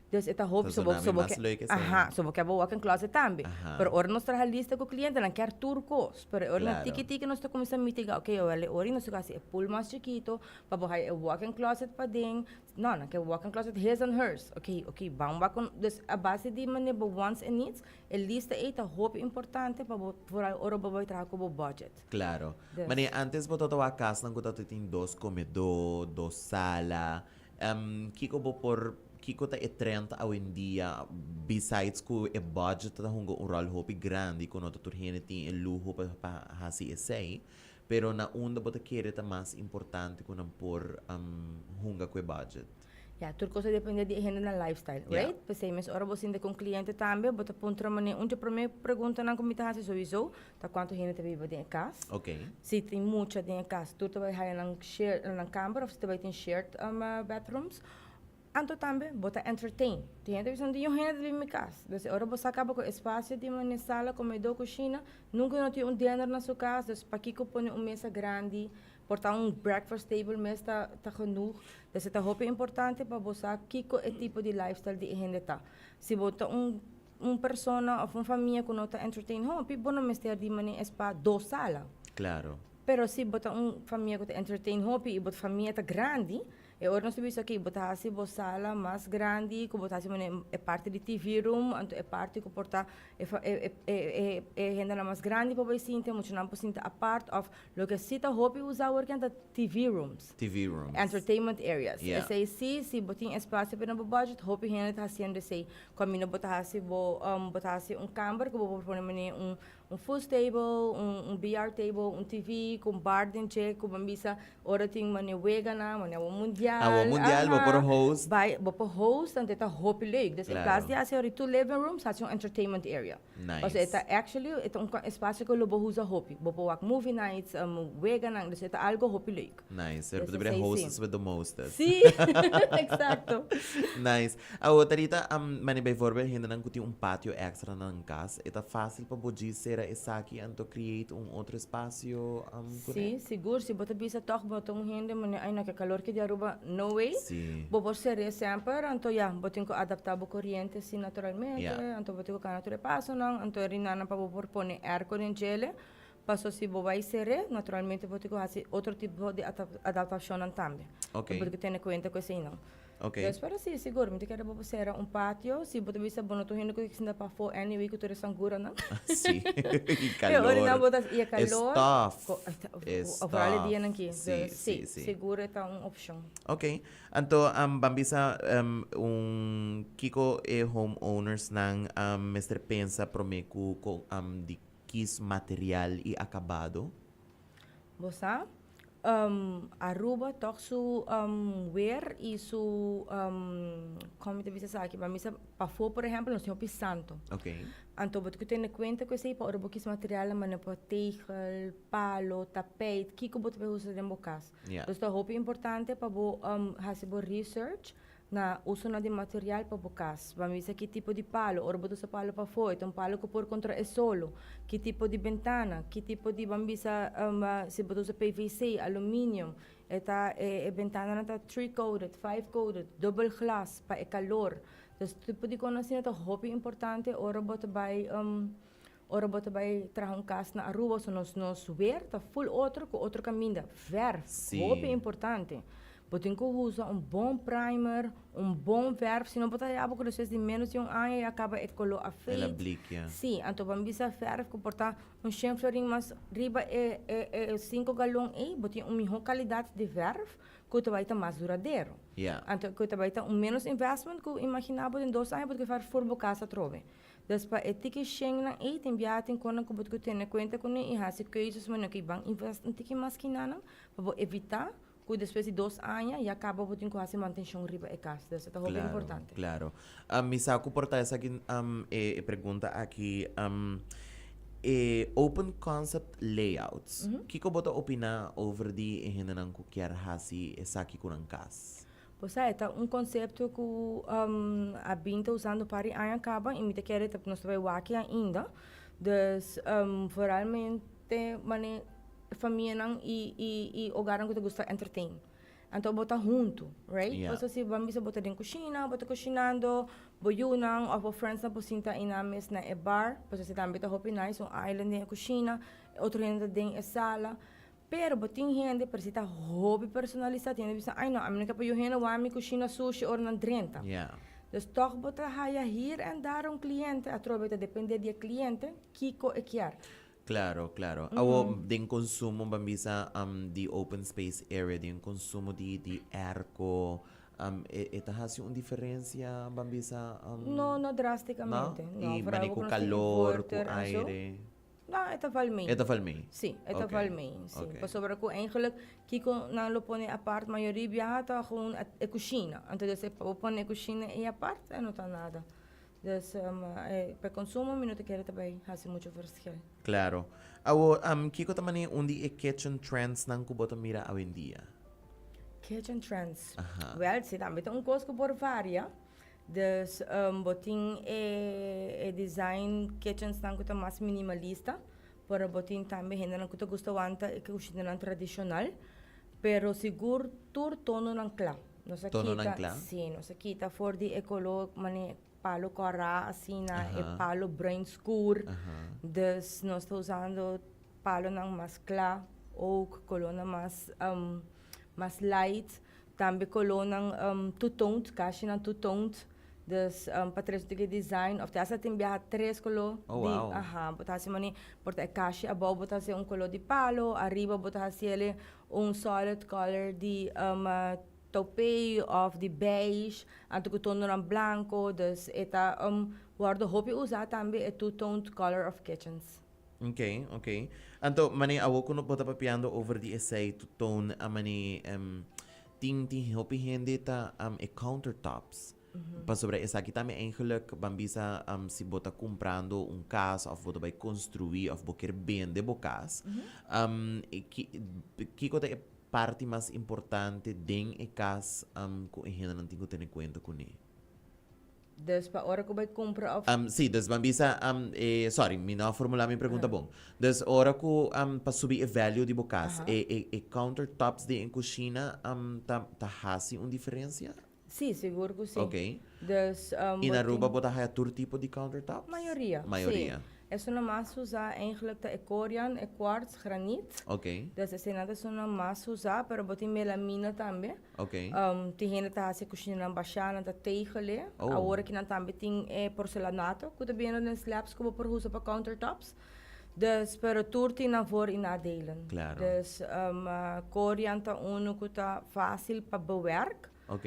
Dus e ta hopi, so bo, so bo ke, aha, so bo ke bo walk-in closet tambe. Pero ora nos traha lista ku klientenan kier tur kos, pero e ora nan tiki tiki nos ta kuminsá mitiga, ok, awor e ora nos ta hasi e pool mas chikito pa bo haya e walk-in closet paden. No, nan ke walk-in closet his and hers. Ok, ok, ban wak kon, dus a base di manera bo wants and needs, e lista ei ta hopi importante pa bo, vooral ora bo bai traha ku bo budget. Claro. Manera antes bo ta wak kasnan ku ta tin dos komedó, dos sala, Kiko bo por, kiko ta e trend awendia besides ku e budget ta hunga un ròl hopi grandi ku no ta tur hende tin e luho pa pa hasi esei, pero na unda bo ta kere ta mas importante ku nan por hunga ku e budget? Ya, tur kos ta depende di e hendenan lifestyle, right? P'esei mes ora bo sinta ku un kliente tambe bo ta puntra manera un dje promé preguntanan ku mi ta hasi souiso Ta cuanto hende ta biba den e cas. Si tin mucha den e cas, tur ta bay haya nan share, nan camber of si ta bay tin shared bedrooms. Anto tambe bo ta entertain. Tin hende ta bisa no tin un hende ta biba mi cas. Dus e ora bo sa caba cu espacio di mane sala, comedor, cushina, nunca no tin un dinner na su cas, dus pakico pone un mesa grandi, por ta un breakfast table mes ta ta genoeg. Dus e ta hopi importante pa bo sa kico e tipo di lifestyle di e hende ta. Si bo ta un Un persona of un famia ku no ta entertain hopi, bo no mester di mane es pa dos sala. Claro. Pero si bo ta un famia ku ta entertain hopi i bo famia ta grandi, e ora nos ta bisa oke bo ta hasi bo sala mas grandi ku bo ta hasi mane e parti di TV room, anto e parti ku por ta e e e e hendenan mas grandi por bai sinti, muchanan por sinti apart of Loke si ta hopi usa awor ken ta TV rooms. TV rooms. Entertainment areas. Yeah. Esei si, si bo tin espacio pa na bo budget, hopi hende ta haciendo esei. Caminda bo ta haci bo, bo ta haci un camber cu bo por pone mane un, un foos table, un, un billar table, un TV cu un bar den dje, cu bo bisa ora tin mane weganan, mane awor mundial. Awor mundial, bo por host. Bai, bo por host, anto e ta hopi leuk. Dus in plaats di haci ora tur living rooms, haci un entertainment area. Nice. Pasobra e ta actually, e ta un espacio cu lo bo usa hopi. Bo por wak movie nights, weganan, dus e ta algo hopi leuk. Nice. Pero bo ta bira hostess with the mostest. Sí, exacto. Nice. Awor Tarita, mane bijvoorbeeld hendenan cu tin un patio extra na nan cas, e ta facil pa bo djis cera esaki anto create un otro espacio cu ne? Sí, sigur. Si bo ta bisa toch bo ta un hende mane ay no ke calor ki di Aruba, no way. Sí. Bo por cer'e semper, anto ya, bo tin cu adapta bo coriente si naturalmente, anto bo tin cu cana tur e pasonan, anto e rinanan pa bo por pone airco den djele, paso si bo bay cer'e, naturalmente bo tin cu haci otro tipo di adaptacionnan tambe. Bo tin cu tene cuenta cu eseinan. Dus pero si, sigur, mi ta kere bo por cera un patio, si bo ta bisa bo no ta un hende cu ta sinta pafó anyway cu tur e sanguranan. Si, y calor. Y e calor. E stof. E stof. Vooral e dianan aki. Si, si, si. Sigur e ta un opcion. Ok. Anto ban bisa un kiko e homeownersnan mester pensa prome ku di kis material i akabado? Bo sa, Aruba tòg su weer i su kon mi ta bisa esaki? Ban bisa pafó por ehèmpel nos tin hopi santo. Anto bo tin ku tene kuenta ku esei pa ora bo kis materialnan manera por tegel, palo, tapijt, kiko bo ta bai usa den bo kas. Dus ta hopi importante pa bo hasi bo research na usonan di material pa bo kas. Bo a misa ki tipo di palo, ora bo ta usa palo pafó e ta un palo ku por kontra e solo, ki tipo di bentana, ki tipo di bo a bisa si bo ta usa PVC, aluminium, e ta e bentananan ta three coated, five coated, dubbel glas pa e kalor. Dus tipo di kos asina ta hopi importante ora bo ta bai Ora bo ta bai traha un kas na Aruba so nos nos weer ta full otro ku otro kaminda. Verf, hopi importante. Bo tin ku usa un bon primer, un bon verf, sino bo ta haya bo ku despues di menos di un aña ya kaba e koló a El a fade. blikia. Sí, anto bo a bisa verf ku por ta un shen florin mas riba e e e sinku galon ei, bo tin un mihó kalidat di verf ku ta bai ta mas duradero. Ya. Anto ku ta bai ta un menos investment ku imaginá bo den dos aña bo ta ke verf bo kas atrobe. Dus pa e tiki shennan ei tin biaha tin konan ku bo tin ku tene kuenta kuné i hasi keuzes manera ku i ban invest un tiki mas kinanan pa bo evitá ku despues di dos aña ya kaba bo tin ku hasi mantenshon riba e kas. Dus e ta hopi Claro, importante. claro. Mi sa ku por ta esaki e pregunta aki e open concept layouts. Kiko bo ta opiná over di e hendenan ku kier hasi esaki ku nan kas? Bo sa, e ta un konsepto ku a bin ta usando un par di aña kaba i mi ta kere ta nos ta bai wak ainda. Dus vooralmente manera famianan i i i hogarnan ku ta gusta entertain. Anto bo ta huntu, right? Ja. Pasobra si bo a bisa bo ta den kushina, bo ta kushinando, bo yunan òf bo friendsnan por sinta einan mes na e bar, pasobra esei tambe ta hopi nice, un island den e kushina, e otro hende ta den e sala. Pero bo tin hende, pero si ta hopi personalisa, tin hende bisa, ay no, ami no ke pa yu hende wak mi kushina sushi ora nan drenta. Ja. Dus tòg bo ta haya hier en daar un kliente, atrobe ta depende di e kliente, kiko e kier. Claro, claro. Awo den consumo ban bisa di open space area, den consumo di di airco, e e ta haci un diferencia ban bisa? No, no drasticamente. No? No, I vooral mane ku cu nos tin calor, cu inverter en zo. aire. No, e ta val mee. E ta val mee? Sí, e ta Ok, val mee, sí. ok. Pasobra ku eigenlijk kiko nan lo pone apart mayoria biaha ta gewoon e kushina. Anto dus e bo pone e kushina ei apart e no ta nada. Dus e pa e konsumo mi no ta kere ta bai hasi mucho verschil. Klaro. Awor, kiko ta manera un di e kitchen trends nan ku bo ta mira awendia? Kitchen trends? Aha. Wèl, si tambe ta un kos ku por varia. Dus bo tin e design kitchensnan ku ta mas minimalista, pero bo tin tambe hendenan ku ta gusta wanta e kushinanan tradishonal, pero sigur tur tononan kla. Nos a Tononan kita, kla? sí, nos a kita for di e koló manera palo kòrá asina, e Aha. palo bruin skur. Aha. Dus nos ta usando palonan mas kla, ook kolónan mas mas light. Tambe kolónan two-toned, kashinan two-toned. Dus pa tres un tiki design of te hasta tin biaha tres koló Oh, di, wow. aha, bo ta hasi mane por ta e kashi abou bo ta hasi un koló di palo, ariba bo ta hasi el un solid color di taupe of di beige, anto ku tononan blanko, dus e ta wòrdu hopi usá tambe e two-toned color of kitchens. Ok, ok. Anto, mane awo ku no bo ta papiando over di esei two-tone, a mane tin tin hopi hende ta e countertops. Pasobra esaki tambe eigenlijk ban bisa si bo ta kumprando un kas òf bo ta bai konstruí òf bo kier bende bo kas, ki kiko ta e parti mas importante den e kas ku e hendenan tin ku tene kuenta kuné? Dus pa ora ku bai kumpra of. Sí, dus ban bisa, e, sorry, mi no a formulá mi pregunta bon. Dus ora ku pa subi e value di bo kas, e, e, e countertops den e kushina ta, ta hasi un diferensia? Sí, sigur ku sí. Ok. Dus, I bo na Aruba tin. bo ta haya tur tipo di countertops? Mayoria, sí. Mayoria. Esun mas usá eigenlijk ta e corian, e quartz, graniet. Ok. Dus eseinan ta esunnan mas usá, pero bo tin melamina tambe. Ok. Tin hende ta hasi kushinanan bashá, nan ta tegel'e. Oh. Awor aki nan tambe tin e porcelanato ku ta bini den slabs ku bo por usa pa countertops. Dus, pero tur tin nan voor i nadelen. Claro. Dus, corian ta unu ku ta fásil pa bewerk. Ok.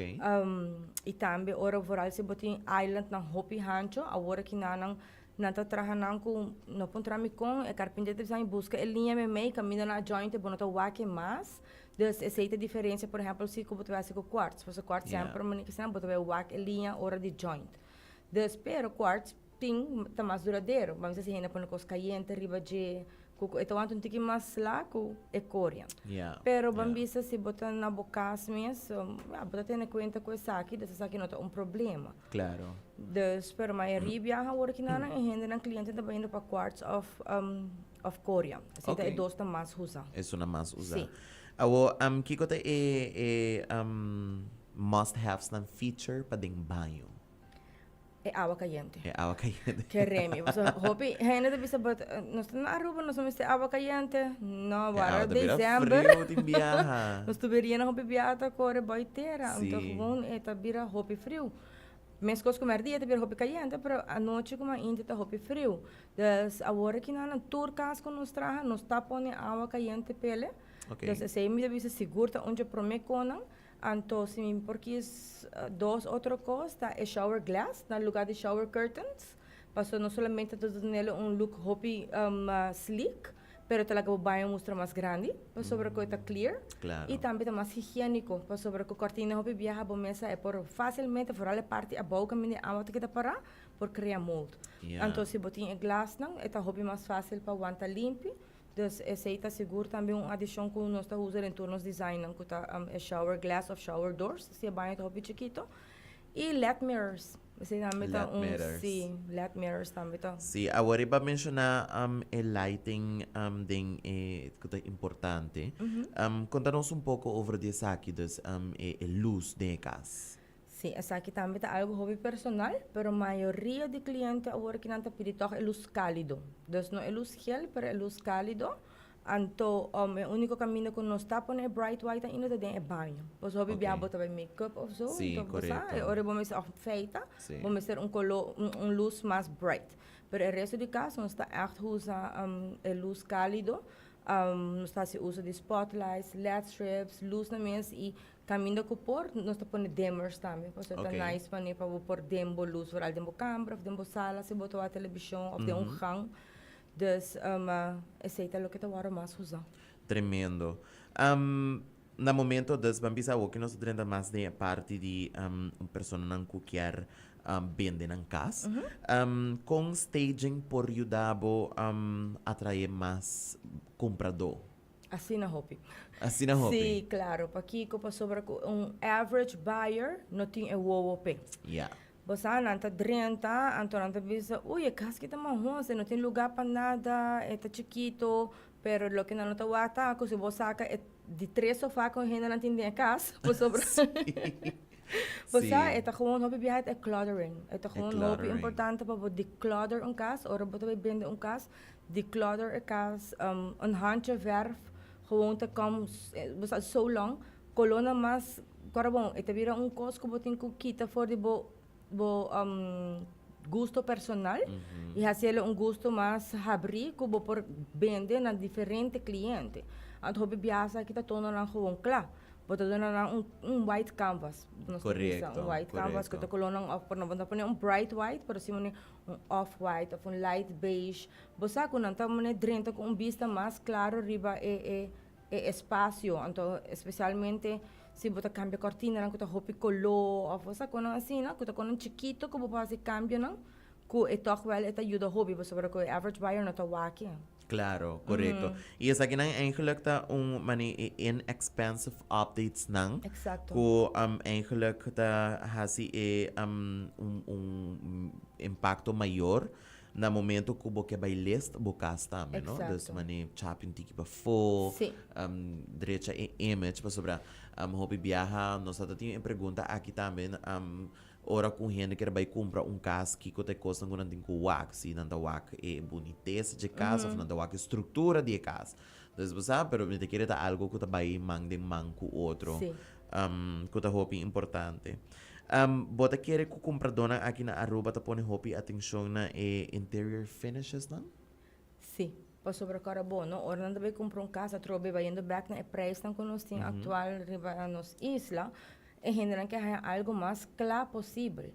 I tambe ora vooral si bo tin islandnan hopi hancho, awor aki nan Nan ta traha nan ku no puntra mi kon, e karpinter ta bisa mi buska e liña meimei kaminda nan a joint e bo no ta wak e mas. Dus esei ta e diferensia por ehèmpel si ku bo ta bai hasi ku kwarts, pasobra kwarts semper manera ki esnan bo ta bai wak e liña ora di joint. Dus pero kwarts tin ta mas duradero, bo a bisa si hende a pone kos kayente riba dje ku e ta wanta un tiki mas sla ku e koria. Pero bo a bisa si bo ta na bo kas mes, ya bo ta tene kuenta ku esaki, dus esaki no ta un problema. Claro. Dus, pero mayoria biaha awor ki nan e hendenan cliente ta bayendo pa Quartz of of Corian. Así ta e dos ta mas usa. Esun a mas usa. Sí. Awor, kiko ta e e must haves nan feature pa den baño? E awa cayente. E awa cayente. Kere mi. Pasobra hopi hende ta bisa but nos ta na Aruba nos no mester awa cayente. No, E wara awa ta bira december. friu tin biaha. Nos tuberianan hopi biaha ta core boy tera. Sí. Anto gewoon e ta bira hopi friu. Mescos cu merdia ta bira hopi cayente pero anochi como ainda ta hopi friu. Dus awor aki nan tur cas cu nos traha nos ta pone awa cayente pele. Ok. Dus esey mi ta bisa sigur ta un dje prome conan. Anto si mi por kies dos otro cos ta e shower glass na lugar di shower curtains, pasobra no solamente ta dunele un look hopi sleek, pero ta laga bo baño mustra mas grandi, pasobra cu e ta clear, y tambe ta mas higienico, pasobra cu cortina hopi biaha bo mesa e por facilmente, vooral e parti abou caminda e awa ta keda para, por crea mold. Anto si bo tin e glasnan e ta hopi mas facil pa wanta limpi. Dus esey ta sigur tambe un adicion cu nos ta usa den tur nos designnan cu ta e shower glass of shower doors si e baño ta hopi chikito. Y led mirrors, esey tambe ta Led un, mirrors. si, led mirrors tambe ta. Si, awor riba menciona e lighting den e cu ta importante. Conta nos un poco over di esaki, dus e luz den e cas. Sí, esaki tambe ta algo hopi personal, pero mayoria di cliente awor ki nan ta pidi tog e luz calido. Dus no e luz gel, pero e luz calido. Anto e unico caminda cu nos ta pone e bright white ainda ta den e baño. Pasobra hopi bia bo ta bay make up of zo, anto bo sa, e ora bo mester of feita, bo mester un colo, un luz mas bright. Pero e resto di cas nos ta echt usa e luz calido. Nos ta haci uso di spotlights, led strips, luznan mes y Caminda cu por, nos ta pone dimmers tambe, pasobra ta nice mane pa bo por dim bo luz, vooral den bo camber of den bo sala si bo ta wak television of den un gang. Dus esey ta loke ta worde mas usa. Tremendo. Na momento dus ban bisa awo ke nos ta drenta mas den e parti di un personanan cu kier bende nan cas. Con staging por yuda bo atrae mas cumprador? Asina hopi. Asina hopi. Sí, claro. Pakico? Pasobra cu un average buyer no tin e wowo p'e. Ya. Bo sa, nan ta drenta, anto nan ta bisa, uy, e cas aki ta mahos, e no tin lugar pa nada, e ta chikito. Pero loke nan no ta wak ta cu si bo saca e di tres sofa cu hendenan tin den e cas, pasobra Bo sa, e ta gewoon hopi biaha e cluttering. E ta gewoon hopi importante pa bo declutter un cas. Ora bo ta bay bende un cas, Declutter e cas, un handje verf, gewoon ta kom, bo sa, so long, colornan mas, kora bon, e ta bira un cos cu bo tin cu kita for di bo, bo gusto personal y haciele un gusto mas habri cu bo por bende na diferente cliente. Anto hopi biaha esaki ta tononan gewoon cla. Bo ta duna nan un un white canvas, nos ta bisa, un white canvas cu ta colornan of por no bo ta pone un bright white, pero si un off white of un light beige. Bo sa cu nan ta mane drenta cu un bista mas claro riba e e e espacio. Anto especialmente si bo ta cambia cortinanan cu ta hopi color of bo sa conan asina cu ta conan chikito cu bo por haci cambionan cu e toch wel e ta yuda hopi pasobra cu e average buyer no ta wak. Claro, correcto. Y esakinan eigenlijk ta un mani e inexpensive updates nan. Exacto. Cu eigenlijk ta haci e un un impacto mayor na momento cu bo ke bay list bo cas tambe, no? Dus Exacto. mani chapi un tiki pafó, Sí. Drecha e image pasobra hopi biaha nos ta tin e pregunta aki tambe Ora ku un hende kier bai kumpra un kas, kiko ta e kosnan ku nan tin ku wak? Si nan ta wak e bunitesa dje kas òf nan ta wak e struktura di e kas. Entonces bo sa, pero mi ta kere ta algu ku ta bai man den man ku otro, ku ta hopi importante. Bo ta kere ku kumpradónan aki na Aruba ta pone hopi atenshon na e interior finishesnan? Sí, pasobra kòrda bo, no? Ora nan ta bai kumpra un kas atrobe bayendo bèk na e preisnan ku nos tin aktual riba nos isla, E hendenan ke haña algu mas kla posibel.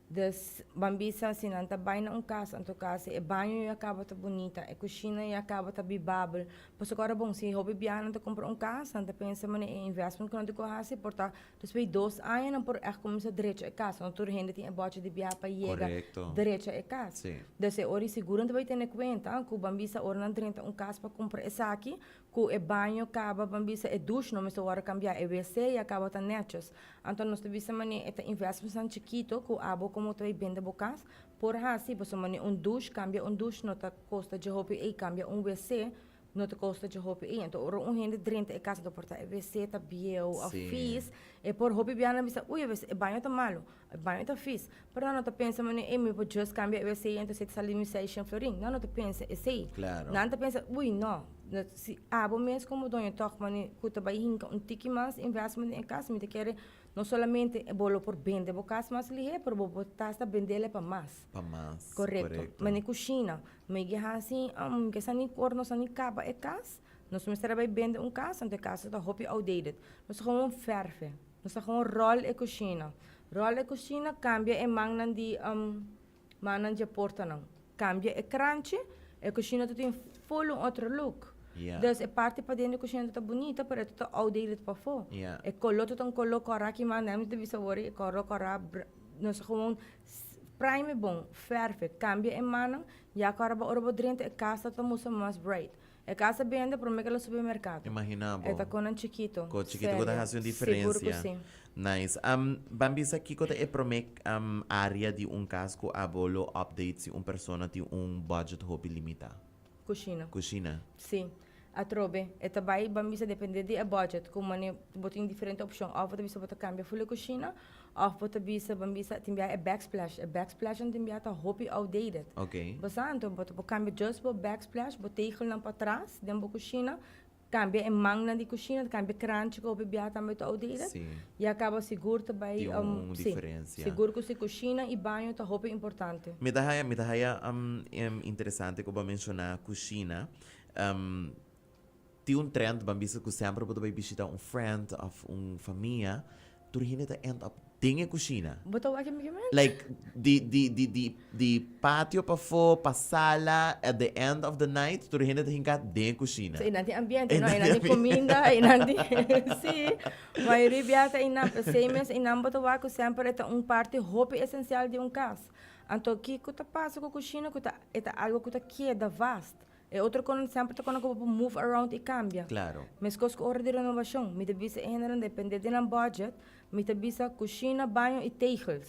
Dus, ban bisa si nan ta bai na un kas, anto kas e baño ya kaba ta bunita, e kushina ya kaba ta bibabel. Pasobra ora bon, si hopi biaha nan ta kumpra un kas, nan ta pensa manera e investment ku nan tin ku hasi por ta despues di dos aña nan por ègt kuminsá drecha e kas. No tur hende tin e bòchi di biaha pa yega drecha e kas. Dus e ora sigur nan ta bai tene kuenta ku ban bisa ora nan drenta un kas pa kumpra esaki, Ku e baño kaba ban bisa e dush no mester wòrdu kambiá, e wc ya kaba ta nètjes. Anto nos ta bisa manera e ta investmentsnan chikito ku abo komo ta bai bende bo kas por hasi pasobra manera un dush kambia un dush no ta kosta dje hopi ei kambia un wc. No ta kosta dje hopi ei. Anto ora un hende drenta e kas anto por ta e wc ta bieu of fis, e por hopi biaha nan bisa, ui e wc, e baño ta malu, e baño ta fis. Pero nan no ta pensa manera, ey mi por just kambia e wc anto esei ta sali mi seishen florin. Nan no ta pensa esei. Nan ta pensa, ui no, si abo mes komo doño tòg manera ku ta bai hinka un tiki mas investment den e kas, mi ta kere No solamente bo lo por bende bo cas mas lihe, pero bo por ta hasta bendele pa mas. Pa mas, Correcto. correcto. Mane cushina. Mi ke haci, mi ke sa ni ora nos a ni caba e cas, nos mester a bay bende un cas, anto e cas ta hopi outdated. Nos ta gewoon verfe. Nos ta gewoon rol e cushina. Rol e cushina, cambia e mannan di, mannan dje portanan. Cambia e kranchi, e cushina ta tin full un otro look. Yeah. Dus e parti paden di cushina ta bunita, pero e ta outdated pafó. Yeah. E color ta un color cora ki man mi ta bisa awor e color cora nos gewoon prime bon, verfe, cambia e mannan, ya cu ora bo drenta e cas ta mustra mas bright. E cas a bende prome cu el a subi mercado. Imagina bo. E ta conan chikito. Co chikito cu ta Serio. haci un Sigur cu diferencia. si. Nice. Ban bisa kico ta e prome area di un cas cu abo lo update si un persona tin un budget hopi limita? Cushina. Cushina. Si. Atrobe, e ta bay ban bisa depende di e budget, cu mane bo tin diferente opcion. Of bo ta bisa bo ta cambia full e cushina, of bo ta bisa ban bisa tin bia e backsplash. E backsplash nan tin bia ta hopi outdated. Ok. Bo sa anto bo ta por cambia just bo backsplash, bo tegelnan patras den bo cushina, cambia e mannan di cushina, cambia e kranchi cu hopi bia tambe ta outdated. Si. Y a caba sigur ta bay, Tin un si, diferencia. sigur cu si cushina y baño ta hopi importante. Mi ta haya, mi ta haya interesante cu bo a menciona cushina. Tin un trend ban bisa ku semper bo ta bai bishita un friend of un famia, tur hende ta end up den e kushina. Bo ta wak mi kimen? Like di di di di di patio pafó pa sala at the end of the night tur hende ta hinka den e kushina. So einan tin ambiente no, einan tin kuminda, einan tin si, mayoria bia ta einan, p'esei mes einan bo ta wak ku semper e ta un parti hopi esensial di un kas. Anto kiko ta pasa ku kushina ku ta e ta algo ku ta keda vast. E otro konan semper ta kona ku bo por move around i kambia. Claro. Meskos ku ora di renovashon, mi ta bisa e hendenan depende di nan budget, mi ta bisa kushina, baño i tegels.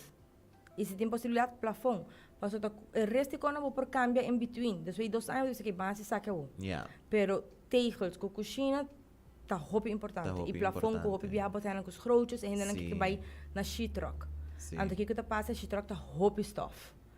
I si tin posibilidat, plafon. Pasobra ta e rest di kona bo por kambia in between. Despues di dos aña bo ta bisa ke ban hasi esaki awor. Ya. Pero tegels ku kushina ta hopi importante. Ta hopi I plafon ku hopi importante. biaha bo ta hende ku schrootjes, e hendenan Si. ke bai na sheetrock. Si. Anto kiko ta pasa, sheetrock ta hopi stof.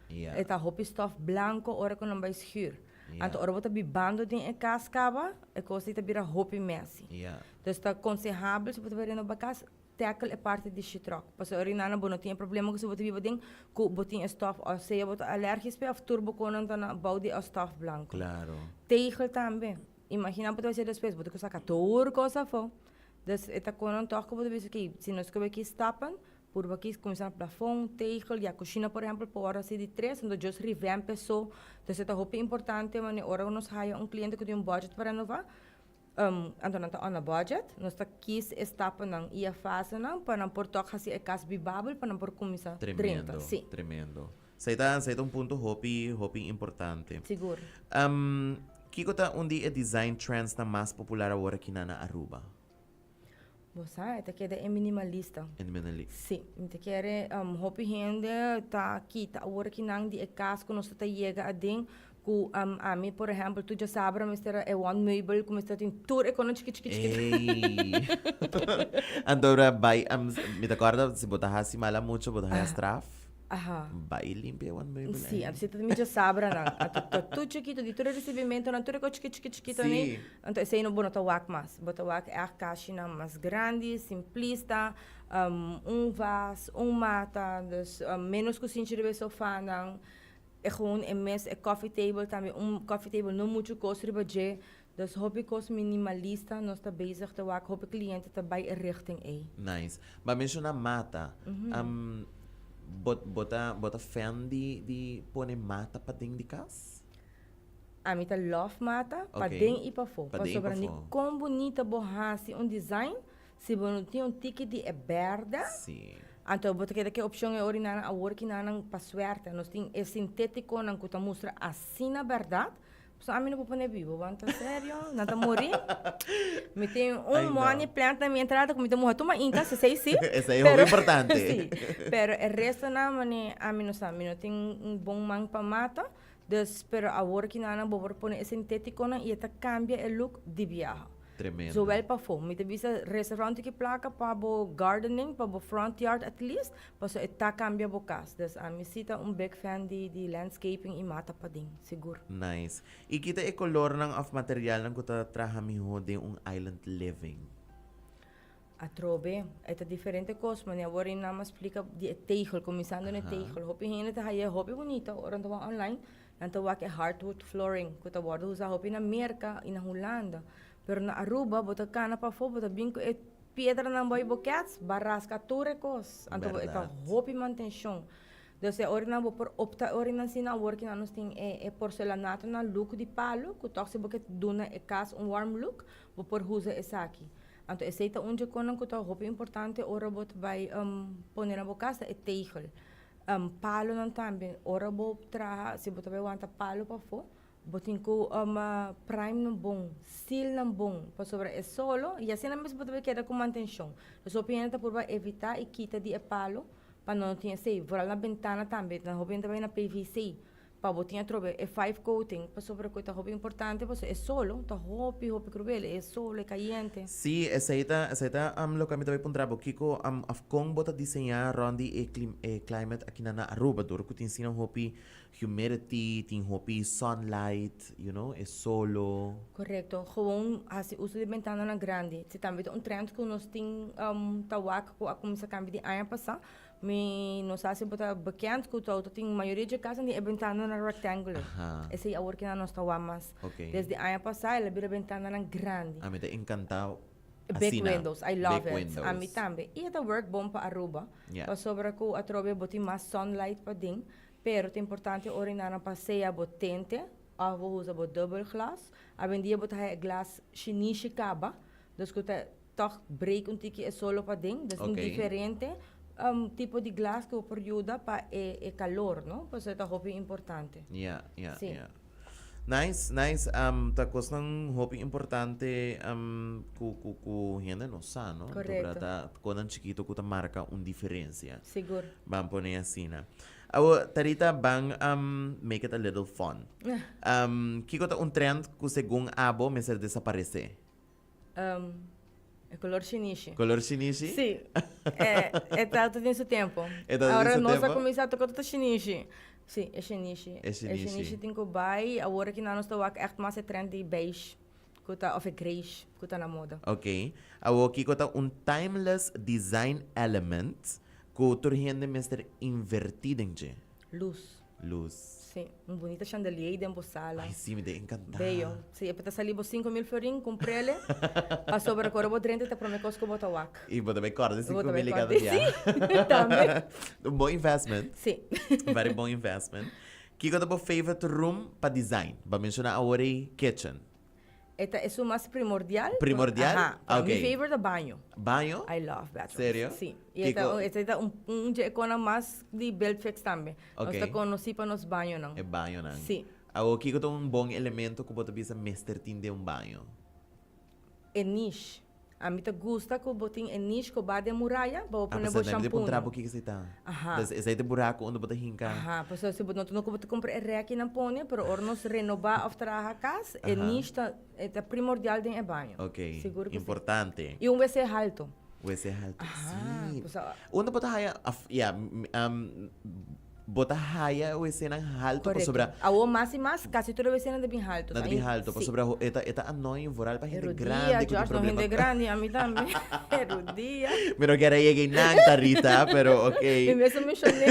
Yeah. E ta hopi stof blanco ora cu nan bay schuur. Yeah. Anto ora bo ta bibando den e cas caba, e cos ei ta bira hopi messy. Yeah. Dus ta consehabel si bo ta bay renoba cas, tackle e parti di sheetrock. Pasobra ora nan bo no tin e problema cu si bo ta biba den cu bo tin e stof of sea bo ta alergisch p'e of tur bo conan ta na bou di e stof blanco. Claro. Tegel tambe. Imagina bo ta bay haci despues, bo ta cu saca tur cos afo. Dus e ta conan toch cu bo ta bisa, okay, si nos cu bay aki stappen, Purba ki kuminsá na plafon, tegel, ya kushina por ehèmpel por wòrdu hasi di tres, anto just revamp e so. Entonces e ta hopi importante wanneer ora nos haya un kliente ku tin un budget pa renová, anto nan ta on a budget, nos ta kis e stapnan i e fasenan pa nan por tòg hasi e kas bibabel pa nan por kuminsá drenta. Tremendo, Sí. tremendo. Esei ta, esei ta un punto hopi, hopi importante. Sigur. Kiko ta un di e design trendsnan mas popular awor aki na na Aruba? Bo sa, e ta keda e minimalista. E minimalista. Sí, mi ta kere hopi hende ta kita awor kinan di e kas ku nos ta yega aden ku ami por ehèmpel tur djasabra mester e wand meubel ku mester tin tur e kono chiki chiki chiki. Ey! Anto ora bai mi ta kòrda si bo ta hasi mala mucho bo ta haya straf. Aha. Bai limpia e wand meubel Sí, ei. anto si ta mi djasabranan. Anto ta tur chikito, di tur e risibimentonan, tur e kos chiki chiki chikito Sí. ni. Anto esei no bo no ta wak mas. Bo ta wak ègt kashinan mas grandi, simplista, un vas, un mata, dus ménos kusinchi riba e sofanan. E gewoon e mes, e coffee table tambe, un coffee table no muchu kos riba dje. Dus hopi kos minimalista nos ta bezig te wak, hopi kliente ta bai e richting ei. Nice. Bo a menshoná mata. Bo bo ta bo ta fan di di pone mata paden di kas? Ami ta love mata, Ok. paden i pafó. Paden i Pasobra ni pafó. kon bunita bo hasi un design, si bo no tin un tiki di e bèrdè, Sí. anto bo ta keda ku e opshon e ora nan awor ki nan pa suerte. Nos tin e sintétikonan ku ta mustra asina bèrdat, So ami no por pone bibo, want ta serio, nan ta muri. Mi tin un money plant na mi entrada ku mi ta muha tur mainta, esei si. Esei hopi importante. Si, pero e restonan mane ami no sa, mi no tin un bon man pa mata. Dus, pero awor kinanan bo por pone e sinteticonan y e ta cambia e look di biaha. Tremendo. Zowel pafó. Mi ta bisa reserva un tiki placa pa bo gardening, pa bo front yard at least, pasobra e ta cambia bo cas. Dus ami si ta un big fan di di landscaping y mata paden, sigur. Nice. Y kita e colornan of materialnan cu ta traha miho den un island living? Atrobe, e ta diferente cos, mane awor e nan a splica di e tegel, cuminsando na e tegel. Hopi hende ta haya hopi bunita ora nan ta wak online, nan ta wak e hardwood flooring cu ta wordo usa hopi na Merca y na Hulanda. Pero na Aruba bo ta cana pafo, bo ta bin cu e piedranan boy bo kets, ba rasca tur e cos. Anto e ta hopi mantencion. Dus e ora nan bo por opta e ora nan asina, awor ki nan nos tin e e porcelanato-nan look di palo, cu toch si bo ke duna e cas un warm look, bo por usa esaki. Anto esei ta un dje konan ku ta hopi importante ora bo ta bai pone na bo kas ta e tegel. Palonan tambe ora bo traha si bo ta bai wanta palo pafó bo tin ku prime nan bon, seal nan bon pasobra e solo i asina mes bo ta bai keda ku mantenshon. Dus hopi hende ta purba evitá i kita di e palo pa no tin esei. Vooral na bentana tambe nan hopi hende ta bai na PVC. Pa bo tin atrobe e five coating pasobra cu e ta hopi importante pasobra e solo ta hopi hopi cruel e solo e cayente. Sí, esei ta esei ta loke mi ta bay puntra bo kico of con bo ta diseña rond di e clim e climate aki na Aruba dor cu tin asina hopi humidity tin hopi sunlight you know e solo. Correcto, gewoon haci uso di bentananan grandi. Si tambe ta un trend cu nos tin ta wak cu a cuminsa cambia di aña pasa. Mi no sa si bo ta bekend ku tou ta tin mayoria dje kasnan tin e bentananan rectangular. Aha. Esei awor kina nos ta wak mas. Ok. Desde aña pasá el a bira bentananan grandi. Ami ta enkantá Big asina. windows, I love Big it. windows. Ami tambe. I e ta work bon pa Aruba. Ya. Pasobra ku atrobe bo tin mas sunlight paden, pero ta importante ora nan pa sea bo tente òf bo usa bo dubbel glas. Awendia bo ta haya e glas shinishi kaba, dus ku ta Toch break un tiki e solo paden, dus un diferente tipo di glas ku bo por yuda pa e e kalor, no? Pasobra e ta hopi importante. Ja, ja, ja. Nice, nice. Ta kosnan hopi importante ku ku ku hende no sa, no? Korekto. Ta kosnan chikito ku ta marka un diferensia. Sigur. Ban pone asina. Awor, Tarita, ban make it a little fun. Kiko ta un trend ku segun abo mester desaparesé? Um, e color shinishi. Color shinishi? Sí. E, e ta tot in su tempo. E ta tot in Ahora su nos a tempo? cuminsa toca tot shinishi. Sí, e shinishi. E shinishi. E shinishi tin cu bay. Awor aki nan nos ta wak echt mas e trend di beige cu ta, of e greige cu ta na moda. Ok. Awor kico ta un timeless design element cu tur hende mester inverti den dje? Luz. Luz. Sí, un bunita chandelier den bo sala. Ay, sí, mi ta encantá. Bello. Sí, e por ta sali bo 5000 florin, cumprele. Pasobra cu ora bo drenta ta prome cos cu bo ta wak. Y bo ta bay corda e Bo ta 5000 bay cada corda. bia. Sí, tambe. Un bon investment. Sí. Very bon investment. Kico ta bo favorite room pa design? Bo a menciona awor ei kitchen. E ta esun mas primordial. Primordial? Aha. Ah, Mi ok. favorite ta baño. Baño? I love bathrooms. Serio? Sí. Y e ta, Kiko- e ta un, un dje kona mas di Buildfix tambe. Nos Ok. ta konosí pa nos bañonan. E bañonan. Sí. Awor, kiko ta un bon elemento ku bo ta bisa mester tin den un baño? E niche. Ami ta gusta ku bo tin e niche ku ba den muraya pa bo Ah, pone bo pasobra mi ta shampoo. puntra bo kiko esei ta. Aha. Dus esei ta e buraku unda bo ta hinka. Aha, pasobra si bo no ta no ku bo ta kumpra e rekinan pone, pero ora nos renobá òf traha kas, e Aha. niche ta e ta primordial den e baño. Ok, Sigur ku si. importante. I un wc haltu. Wc haltu, Aha, si. pasobra. Unda bo ta haya, af, ya, Bo ta haya e wc-nan halto Correcto. pasobra. Awor mas y mas, casi tur e wc-nan ta bin halto. Nan ta bin halto Sí. pasobra e ta e ta annoying vooral pa E hende rudia, grandi cu tin George, no problema. hende grandi, ami tambe. E rudia. Mi no kier a yega einan ta Rita, pero ok. Mi mes a mencion'é.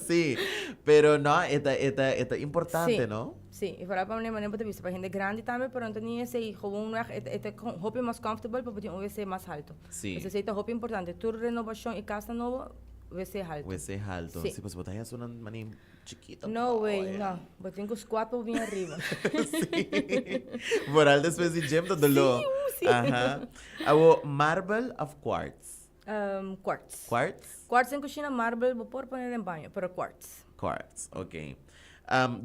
Sí, pero no, e ta e ta e ta importante, Sí. no? Sí, y vooral pa manera bo ta bisa, pa hende grandi tambe, pero no ta ni esey, gewoon weg, e ta e ta hopi mas comfortable pa bo tin un wc mas halto. Sí. Pues esey ta hopi importante. Tur renovacion y casnan nobo, WC halto. WC halto. Sí. Sí, pasobra bo ta haña su mani chikito. No way, no. Bo tin ku squat pa bo bin ariba. Sí. Vooral despues di gym ta doló. Sí, uh, sí. Aha. Awo, marble of quartz? Quartz. Quartz? Quartz den kushina, marble bo por pone den baño, pero quartz. Quartz, ok.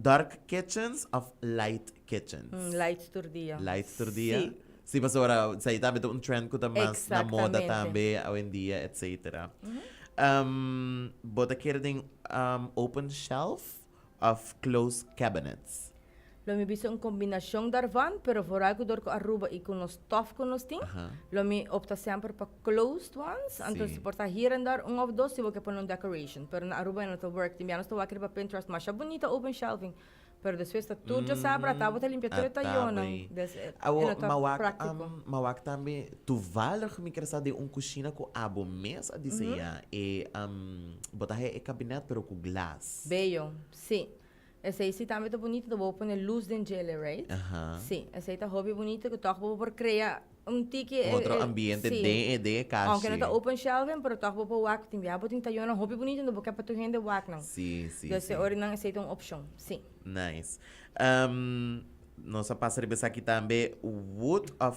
Dark kitchens of light kitchens? Light tur dia. Light tur dia? Sí. Sí, pasobra esei tambe ta un trend ku ta mas na moda Exactamente. tambe awendia, etcetera. Bo ta kere den open shelf of closed cabinets? Lo mi bisa un combinacion daarvan, pero vooral cu door cu Aruba y cu nos stof cu nos tin, lo mi opta semper pa closed ones, anto si por ta hier en daar un of dos si bo ke pone un decoration, pero na Aruba e no ta work, tin bia nos ta wak riba Pinterest masha bunita open shelving, pero despues ta tur djasabra ata bo ta limpia tur e tayonan, dus e no ta practico. Ma wak tambe toevallig mi kier sa den un cushina cu abo mes a diseña e bo ta haya e cabinet pero cu glas. Bello, si. Esei si tambe ta bunito, ta bo pone luz den djele, right? Aha. Si, esei ta hopi bunito ku tòg bo por krea un tiki Un otro ambiente si. den e den e kashi. Aunke no ta open shelving, pero tòg bo por wak, tin bia bo tin tayonan hopi bunito enton bo ke pa tur hende wak nan. Si, si, Dus si. e ora nan esei ta un opshon, si. Nice. Nos a pasa riba esaki tambe, wood of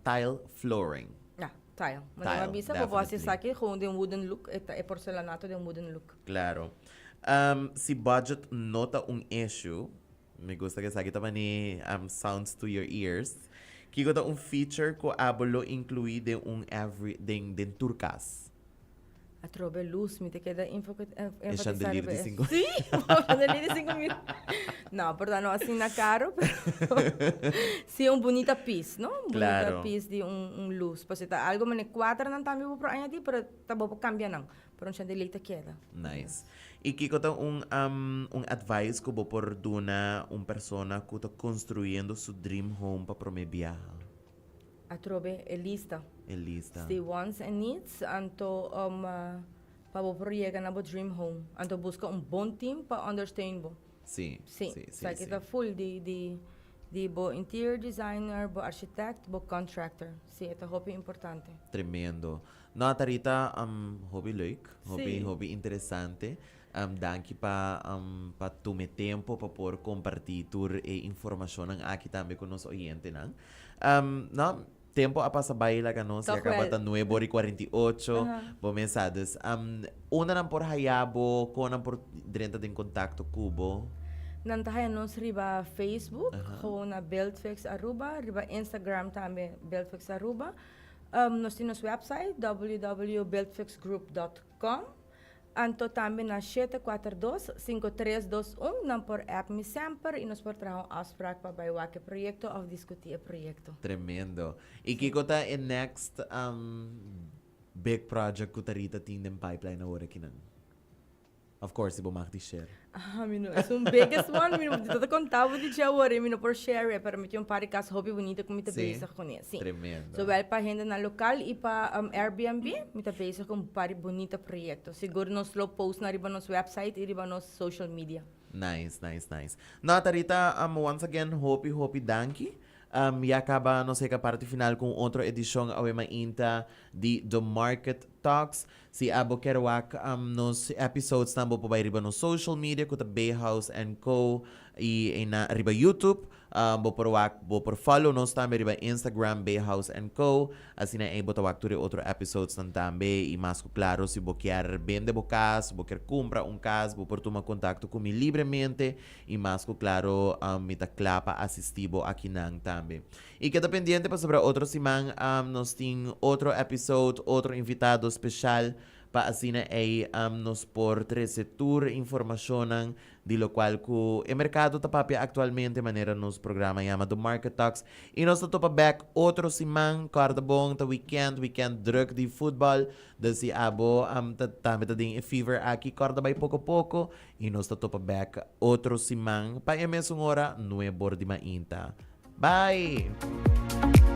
tile flooring? Ya, tile. Manera Tile, mi a bisa, bo por hasi definitely. esaki gewoon den wooden look, e ta e porcelanato den wooden look. Claro. Si budget no ta un issue, mi gusta ku esaki ta mane sounds to your ears, kiko ta un feature ku abo lo inclui den un every den den tur kas? Atrobe luz, mi ta keda E chandelier di sinku Sí, chandelier di 5000. No, por no asina caro, pero sí un bunita piece, no? Un bunita piece di un un luz. Pasobra ta algo mane cuadranan tambe bo por añadi, pero ta bo por cambia nan. Pero un chandelier ta keda. Nice. Y kico ta un un advice cu bo por duna un persona cu ta construyendo su dream home pa prome biaha? Atrobe e lista. E lista. Si wants and needs, anto pa bo por yega na bo dream home. Anto busca un bon team pa ondersteun bo. Si, Si, si, si, esaki si. ta full di di di bo interior designer, bo architect, bo contractor. Si, e ta hopi importante. Tremendo. No, Tarita, hopi leuk, hopi Sí. hopi interesante. Danki pa pa tuma e tempo pa por comparti tur e informacionnan aki tambe cu nos oyentenan. No, tempo a pasa bai laga nos, ya Toch caba wel. ta nuebe ora y 48, bo mes sa. Dus, unda nan por haya bo, con nan por drenta den contacto cu bo? Nan ta haya nos riba Facebook, gewoon na Buildfix Aruba, riba Instagram tambe Buildfix Aruba. Nos tin nos website www.buildfixgroup.com anto tambe na 742 5321 nan por app mi semper y nos por traha un afspraak pa bay wak e proyecto of discuti e proyecto. Tremendo. Y kico ta e next big project cu Tarita tin den pipeline awor akinan? Of course, si bo mag di share. Ah, mi no, es un biggest one, mi no ta conta bo di dje awor, mi no por share, pero mi tin un par di cas hopi bunita cu mi ta Sí? bezig cune, sí. Tremendo. Zowel pa hendenan local y pa Airbnb, mi ta bezig cu un par di bunita proyecto. Sigur nos lo post nan riba nos website y riba nos social media. Nice, nice, nice. No, Tarita, once again, hopi, hopi danki. Ya caba nos yega parti final cu un otro edicion awe mainta di The Market Talks. Si abo kier wak nos episodes nan bo por bay riba nos social media cu ta Bay House and Co y eyna riba YouTube. Bo por wak bo por follow nos tambe riba Instagram Bay House and Co. Asina ey bo ta wak tur e otro episodes nan tambe y mas cu claro si bo kier bende bo cas, bo kier cumpra un cas bo por tuma contacto cu mi libremente Y mas cu claro mi ta cla pa asisti bo akinan tambe. Y keda pendiente pasobra otro siman nos tin otro episode, otro invitado special pa asina ey nos por trece tur informacionnan di locual cu e mercado ta papia actualmente manera nos programa yama The Market Talks. Y nos ta topa bek otro siman, corda bon ta weekend, weekend druk di futbal, dus si abo ta tambe ta den e fever aki corda bay poco poco Y nos ta topa bek otro siman pa e mesun ora, nuebor di mainta. Bye!